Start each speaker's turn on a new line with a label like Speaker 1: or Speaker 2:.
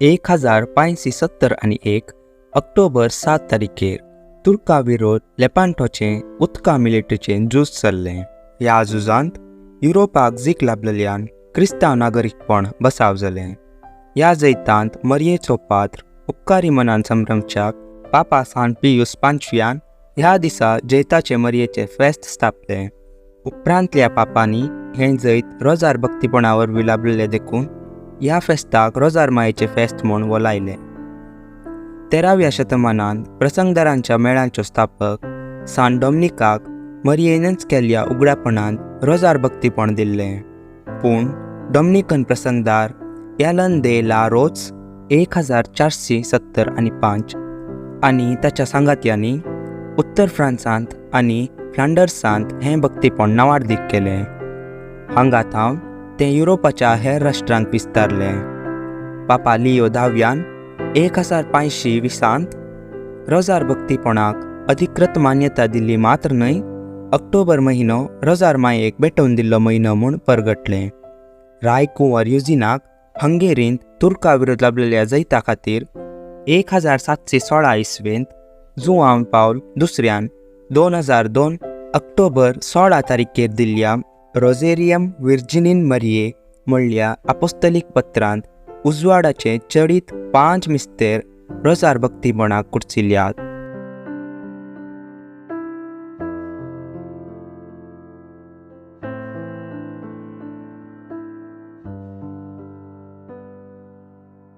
Speaker 1: 1571 ऑक्टोबर 7 तारखेर तुर्का विरोध लेपांटोचें उदका मिलिटरीचें झूज चल्लें. ह्या झुजांत युरोपाक जीक लाभलेल्यान क्रिस्तांव नागरीकपण बसाव जालें. ह्या जैतांत मरयेचो पात्र उपकारी मनान संभ्रमच्याक पापा सान पियूस पांचव्यान ह्या दिसा जैताचे मरयेचें फेस्त स्थापलें. उपरांतल्या पापांनी हें जैत रोजार भक्तीपणा वरवीं लाभलेलें देखून ह्या फेस्ताक रोजार मायेचें फेस्त म्हूण वलायलें. 13व्या शतमानांत प्रसंगदारांच्या मेळांचो स्थापक सान डॉमनिकाक मरयेनच केल्ल्या उगडापणांत रोजार भक्तीपण दिल्लें. पूण डॉमनिकन प्रसंगदार ॲलन दे ला रोज 1475 आनी ताच्या सांगात्यांनी उत्तर फ्रांसांत आनी फ्लांडर्सांत हें भक्तीपण नावाडदीक केलें. हांगा थावन तें युरोपाच्या हेर राष्ट्रांक विस्तारलें. पापा लियो धाव्यान 1520 रोजार भक्तीपणाक अधिकृत मान्यता दिल्ली मात्र न्हय, ऑक्टोबर म्हयनो रोजार मायेक भेटोवन दिल्लो म्हयनो म्हूण परगटलें. राय कुंवर युजिनाक हंगेरींत तुर्का विरोध लाभलेल्या जैता खातीर 1716 इसवेंत जुआंव पावल दुसऱ्यान 2002 ऑक्टोबर 16 तारखेर दिल्ल्या रोजेरियम विर्जिनीन मरिये म्हणल्या आपोस्तलीक पत्रांत उजवाडाचे चडीत 5 मिस्तेर रोजार भक्तीपणाक कुर्चिल्यात.